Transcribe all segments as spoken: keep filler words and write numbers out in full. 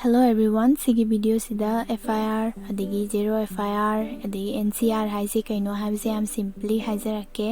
Hello everyone, ꯁꯤꯒꯤ ꯚꯤꯗꯤꯑꯣꯁꯤꯗ F I R ꯑꯗꯒꯤ Zero F I R ꯑꯗꯒꯤ N C R ꯍꯥꯏꯁꯦ ꯀꯩꯅꯣ ꯍꯥꯏꯕꯁꯦ ꯌꯥꯝ simply ꯍꯥꯏꯖꯔꯛꯀꯦ꯫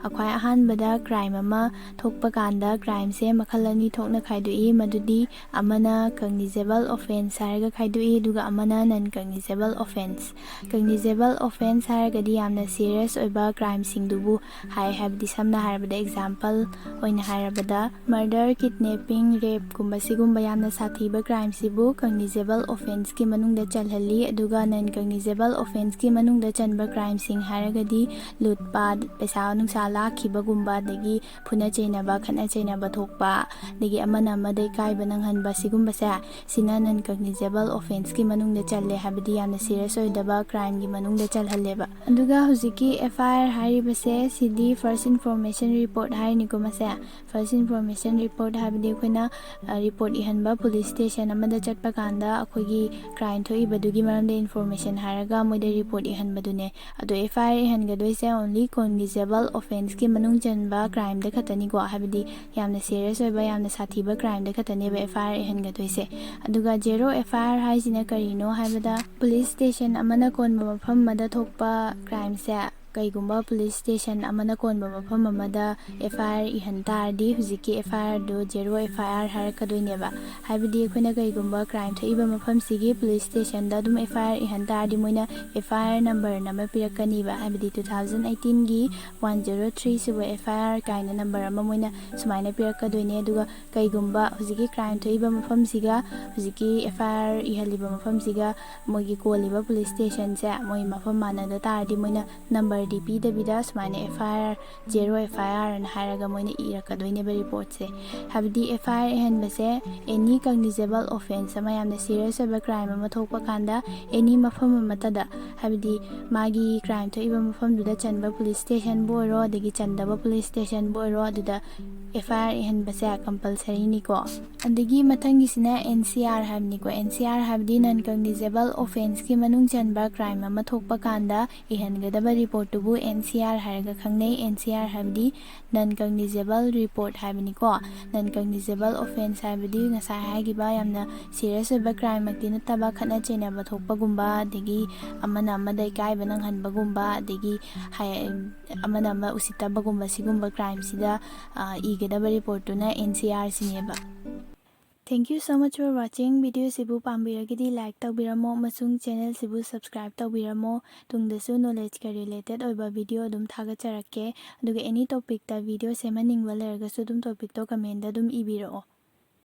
ꯑꯩꯈꯣꯏ ꯑꯍꯥꯟꯕꯗ crime ꯑꯃ ꯊꯣꯛꯄ ꯀꯥꯟꯗ crimeꯁꯦ ꯃꯈꯜ ꯑꯅꯤ ꯊꯣꯛꯅ ꯈꯥꯏꯗꯣꯛꯏ꯫ ꯃꯗꯨꯗꯤ ꯑꯃꯅ cognizable offence ꯍꯥꯏꯔꯒ ꯈꯥꯏꯗꯣꯛꯏ, ꯑꯗꯨꯒ ꯑꯃꯅ non cognizable offence꯫ Cognizable offence ꯍꯥꯏꯔꯒꯗꯤ ꯌꯥꯝꯅ serious ꯑꯣꯏꯕ crimeꯁꯤꯡꯗꯨꯕꯨ ꯍꯥꯏ, ꯍꯥꯏꯕꯗꯤ ꯁꯝꯅ ꯍꯥꯏꯔꯕꯗ example ꯑꯣꯏꯅ ꯍꯥꯏꯔꯕꯗ murder, kidnapping, rapeꯀꯨꯝꯕ ꯁꯤꯒꯨꯝꯕ ꯌꯥꯝꯅ ꯁꯥꯊꯤꯕ crimeꯁꯤꯕꯨ cognizable offenceꯀꯤ ꯃꯅꯨꯡꯗ ꯆꯜꯍꯜꯂꯤ꯫ ꯑꯗꯨꯒ non cognizable offenceꯀꯤ ꯃꯅꯨꯡꯗ ꯆꯟꯕ crimeꯁꯤꯡ ꯍꯥꯏꯔꯒꯗꯤ ꯂꯨꯠꯄ, ꯄꯩꯁꯥ ꯅꯨꯡꯁꯥ ꯂꯥꯛꯈꯤꯕꯒꯨꯝꯕ, ꯑꯗꯒꯤ ꯐꯨꯅ ꯆꯩꯅꯕ, ꯈꯠꯅ ꯆꯩꯅꯕ ꯊꯣꯛꯄ, ꯑꯗꯒꯤ ꯑꯃꯅ ꯑꯃꯗ ꯏꯀꯥꯏꯕ ꯅꯪꯍꯟꯕ, ꯁꯤꯒꯨꯝꯕꯁꯦ ꯁꯤꯅ non cognizable offenceꯀꯤ ꯃꯅꯨꯡꯗ ꯆꯜꯂꯦ, ꯍꯥꯏꯕꯗꯤ ꯌꯥꯝꯅ serious ꯑꯣꯏꯗꯕ crimeꯒꯤ ꯃꯅꯨꯡꯗ ꯆꯜꯍꯜꯂꯦꯕ꯫ ꯑꯗꯨꯒ ꯍꯧꯖꯤꯛꯀꯤ F I R ꯍꯥꯏꯔꯤꯕꯁꯦ CD first information report ꯍꯥꯏꯔꯤꯅꯤꯀꯣ ꯃꯁꯦ꯫ First information report ꯍꯥꯏꯕꯗꯤ ꯑꯩꯈꯣꯏꯅ report ꯏꯍꯟꯕ police station ꯑꯃꯗ ꯆꯠꯄ ꯀꯥꯟꯗ ꯑꯩꯈꯣꯏꯒꯤ crime ꯊꯣꯛꯏꯕꯗꯨꯒꯤ ꯃꯔꯝꯗ information ꯍꯥꯏꯔꯒ ꯃꯣꯏꯗ report ꯏꯍꯟꯕꯗꯨꯅꯦ꯫ ꯑꯗꯣ F I R ꯏꯍꯟꯒꯗꯣꯏꯁꯦ only cognizable offenceꯀꯤ ꯃꯅꯨꯡ ꯆꯟꯕ crimeꯗ ꯈꯛꯇꯅꯤꯀꯣ, ꯍꯥꯏꯕꯗꯤ ꯌꯥꯝꯅ serious ꯑꯣꯏꯕ, ꯌꯥꯝꯅ ꯁꯥꯊꯤꯕ crimeꯗ ꯈꯛꯇꯅꯦꯕ F I R ꯏꯍꯟꯒꯗꯣꯏꯁꯦ꯫ ꯑꯗꯨꯒ Zero F I R ꯍꯥꯏꯁꯤꯅ ꯀꯔꯤꯅꯣ ꯍꯥꯏꯕꯗ police station ꯑꯃꯅ ꯀꯣꯟꯕ ꯃꯐꯝ ꯑꯃꯗ ꯊꯣꯛꯄ crimeꯁꯦ ꯀꯩꯒꯨꯝꯕ police station ꯑꯃꯅ ꯀꯣꯟꯕ ꯃꯐꯝ ꯑꯃꯗ F I R ꯏꯍꯟ ꯇꯥꯔꯗꯤ ꯍꯧꯖꯤꯛꯀꯤ F I Rꯗꯣ Zero F I R ꯍꯥꯏꯔꯛꯀꯗꯣꯏꯅꯦꯕ꯫ ꯍꯥꯏꯕꯗꯤ ꯑꯩꯈꯣꯏꯅ ꯀꯩꯒꯨꯝꯕ crime ꯊꯣꯛꯏꯕ ꯃꯐꯝꯁꯤꯒꯤ police stationꯗ ꯑꯗꯨꯝ F I R ꯏꯍꯟ ꯇꯥꯔꯗꯤ ꯃꯣꯏꯅ F I R number ꯑꯃ ꯄꯤꯔꯛꯀꯅꯤꯕ, ꯍꯥꯏꯕꯗꯤ two thousand eighteenꯒꯤ one zero three ꯁꯨꯕ F I R ꯀꯥꯏꯅ number ꯑꯃ ꯃꯣꯏꯅ ꯁꯨꯃꯥꯏꯅ ꯄꯤꯔꯛꯀꯗꯣꯏꯅꯦ꯫ ꯑꯗꯨꯒ ꯀꯩꯒꯨꯝꯕ ꯍꯧꯖꯤꯛꯀꯤ crime ꯊꯣꯛꯏꯕ ꯃꯐꯝꯁꯤꯒ ꯍꯧꯖꯤꯛꯀꯤ F I R ꯏꯍꯜꯂꯤꯕ ꯃꯐꯝꯁꯤꯒ ꯃꯣꯏꯒꯤ ꯀꯣꯜꯂꯤꯕ police stationꯁꯦ ꯃꯣꯏ ꯃꯐꯝ ꯃꯥꯟꯅꯗ ꯇꯥꯔꯗꯤ ꯃꯣꯏꯅ numberꯗꯤ ꯄꯤꯗꯕꯤꯗ ꯁꯨꯃꯥꯏꯅ F I R, Zero F I R ꯑꯅ ꯍꯥꯏꯔꯒ ꯃꯣꯏꯅ ꯏꯔꯛꯀꯗꯣꯏꯅꯦꯕ reportꯁꯦ꯫ ꯍꯥꯏꯕꯗꯤ F I R ꯏꯍꯟꯕꯁꯦ any cognizable offence ꯑꯃ, ꯌꯥꯝꯅ serious ꯑꯣꯏꯕ crime ꯑꯃ ꯊꯣꯛꯄ ꯀꯥꯟꯗ any ꯃꯐꯝ ꯑꯃꯠꯇꯗ, ꯍꯥꯏꯕꯗꯤ ꯃꯥꯒꯤ crime ꯊꯣꯛꯏꯕ ꯃꯐꯝꯗꯨꯗ ꯆꯟꯕ police stationꯕꯨ ꯑꯣꯏꯔꯣ, ꯑꯗꯒꯤ ꯆꯟꯗꯕ police stationꯕꯨ ꯑꯣꯏꯔꯣ, ꯑꯗꯨꯗ ꯑꯦꯐ ꯑꯥꯏ ꯑꯥꯔ ꯏꯍꯟꯕꯁꯦ ꯀꯝꯄꯜꯁꯔꯤꯅꯤꯀꯣ꯫ ꯑꯗꯒꯤ ꯃꯊꯪꯒꯤꯁꯤꯅ ꯑꯦꯟ ꯁꯤ ꯑꯥꯔ ꯍꯥꯏꯕꯅꯤꯀꯣ꯫ ꯑꯦꯟ ꯁꯤ ꯑꯥꯔ ꯍꯥꯏꯕꯗꯤ ꯅꯟ ꯀꯒꯅꯤꯖꯦꯕꯜ ꯑꯣꯐꯦꯟꯁꯀꯤ ꯃꯅꯨꯡ ꯆꯟꯕ ꯀ꯭ꯔꯥꯏꯝ ꯑꯃ ꯊꯣꯛꯄ ꯀꯥꯟꯗ ꯏꯍꯟꯒꯗꯕ ꯔꯤꯄꯣꯔꯠꯇꯨꯕꯨ ꯑꯦꯟ ꯁꯤ ꯑꯥꯔ ꯍꯥꯏꯔꯒ ꯈꯪꯅꯩ꯫ ꯑꯦꯟ ꯁꯤ ꯑꯥꯔ ꯍꯥꯏꯕꯗꯤ ꯅꯟ ꯀꯒꯅꯤꯖꯦꯕꯜ ꯔꯤꯄꯣꯔꯠ ꯍꯥꯏꯕꯅꯤꯀꯣ꯫ ꯅꯟ ꯀꯒꯅꯤꯖꯦꯕꯜ ꯑꯣꯐꯦꯟꯁ ꯍꯥꯏꯕꯗꯤ ꯉꯁꯥꯏ ꯍꯥꯏꯈꯤꯕ ꯌꯥꯝꯅ ꯁꯤꯔꯤꯌꯁ ꯑꯣꯏꯕ ꯀ꯭ꯔꯥꯏꯝꯃꯛꯇꯤ ꯅꯠꯇꯕ, ꯈꯠꯅ ꯆꯩꯅꯕ ꯊꯣꯛꯄꯒꯨꯝꯕ, ꯑꯗꯒꯤ ꯑꯃꯅ ꯑꯃꯗ ꯏꯀꯥꯏꯕ ꯅꯪꯍꯟꯕꯒꯨꯝꯕ, ꯑꯗꯒꯤ ꯍꯥꯏ-, ꯑꯃꯅ ꯑꯃ ꯎꯁꯤꯠꯇꯕꯒꯨꯝꯕ, ꯁꯤꯒꯨꯝꯕ ꯀ꯭ꯔꯥꯏꯝꯁꯤꯗ ꯏꯒꯗꯕ ꯔꯤꯄꯣꯔꯠꯇꯨꯅ ꯑꯦꯟ ꯁꯤ ꯑꯥꯔ ꯁꯤꯅꯦꯕ꯫ Thank you so much for watching. ꯚꯤꯗꯤꯑꯣꯁꯤꯕꯨ ꯄꯥꯝꯕꯤꯔꯒꯗꯤ ꯂꯥꯏꯛ ꯇꯧꯕꯤꯔꯝꯃꯣ ꯑꯃꯁꯨꯡ ꯆꯦꯅꯦꯜꯁꯤꯕꯨ ꯁꯕꯁꯀ꯭ꯔꯥꯏꯕ ꯇꯧꯕꯤꯔꯝꯃꯣ꯫ ꯇꯨꯡꯗꯁꯨ ꯅꯣꯂꯦꯖꯀ ꯔꯤꯂꯦꯇꯦꯠ ꯑꯣꯏꯕ ꯚꯤꯗꯤꯑꯣ ꯑꯗꯨꯝ ꯊꯥꯒꯠꯆꯔꯛꯀꯦ꯫ ꯑꯗꯨꯒ ꯑꯦꯅꯤ ꯇꯣꯄꯤꯛꯇ ꯚꯤꯗꯤꯑꯣ ꯁꯦꯝꯍꯟꯅꯤꯡꯕ ꯂꯩꯔꯒꯁꯨ ꯑꯗꯨꯝ ꯇꯣꯄꯤꯛꯇꯣ ꯀꯃꯦꯟꯗ ꯑꯗꯨꯝ ꯏꯕꯤꯔꯛꯑꯣ꯫